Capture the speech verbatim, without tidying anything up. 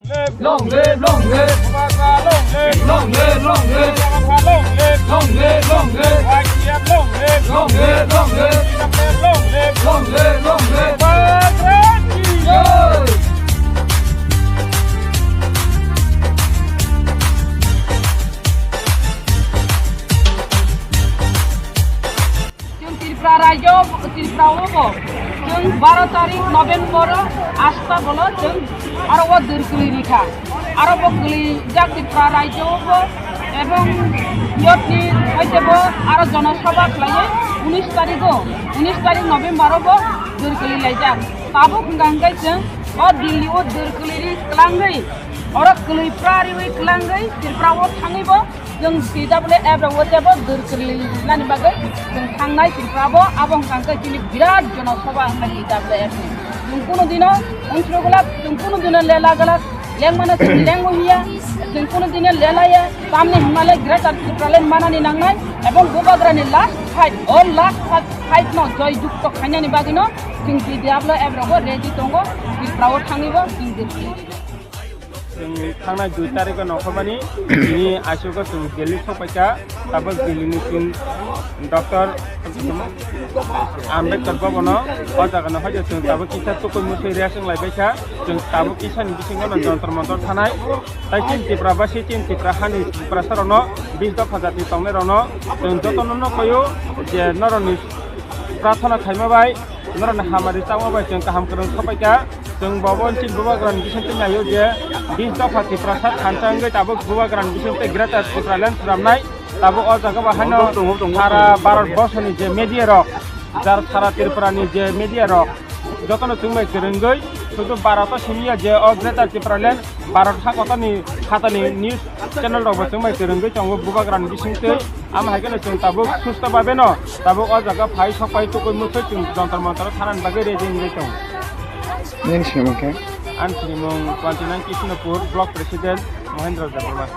Long live, long live. Long live, long live. Long live, long live. Y T F long live. Long live, long live. T W F long live. Long live, long live. Bubagra ki jai. Chwng Tripura rajyo, Tripura o bo chwng baro tarik November o asta bolo chwng aro o dwr kwlwi rikha. Aro bo kwlwijak Tripura rajyo o bo ebong yotni hoite bo aro jonosabha khlaiwi unis tarik o, unis tarik November o bo dwr kwlwi laijak. Tabuk hwnkha hwnkhe chwng o Delhi o dwr kwlwi ri kwlangwi, oro kwlwi pra riwi kwlangwi Tripura o thangwi bo Chwng T W F rok o tebo dwr kwlwi nani bagwi chwng thangnai Tripura bo, abo wngkha khe chini birat jonosabha wngkha T W F ni. Chwng kunu dino unsuru glak, chwng kunu dino lela glak, lengmano chwng lengwi hiya, chwng kunu dino lelaya, tamni hwnmale Greater Tipraland manani nangnai, ebong Bubagrani last fight, o last fight no joy jukto khainani bagwino chwng T W F rok o ready tongo, Tripura o thangwi bo chwng dwr kwlwi. Chwng thangnai dui tarikh o nongkhormani bini aisugo chwng Delhi sokpaikha, tabuk Delhi ni chwng Doctor Ambedkar Bhavan o, o jaga no hoide chwng tabuk kisa tukui musui reaction lai baikha, chwng tabuk kisa ni bisingo no Jantar Mantar thanai, tai chini Tripura basi chini Tripura hani Tripura sarok no bis dopha jati tongnai rok no chwng joto no nokoi o je norok ni prathana khaima bai norok ni hamari changma bai chwng kaham kwrwng sokpaikha. Chwng bo bo chini Bubagrani bisingtwi naio je bis dopha Tiprasa thansa wngwi tabuk Bubagrani bisingtwi Greater Tipraland swnamnai. Tabuk o jaga bo haino sara Bharat borsoni je media rok, jar sara Tripurani je media rok, jotono chwng bai kwrwngwi sudu Bharat o simi ya je o Greater Tipraland Bharat hakotoni hatani news channel rok bo chwng bai kwrwngwi tongo Bubagrani bisingtwi. Amo hai kheno chwng tabuk susto babe no tabuk o jaga phai sok pai tukui muchoi chwng Jantar Mantar o thanani bagwi ready wngwi tongo. Nini sinimung khe? Ani sinimung twenty nine Kishnapur Block President Mohendra Debbarma.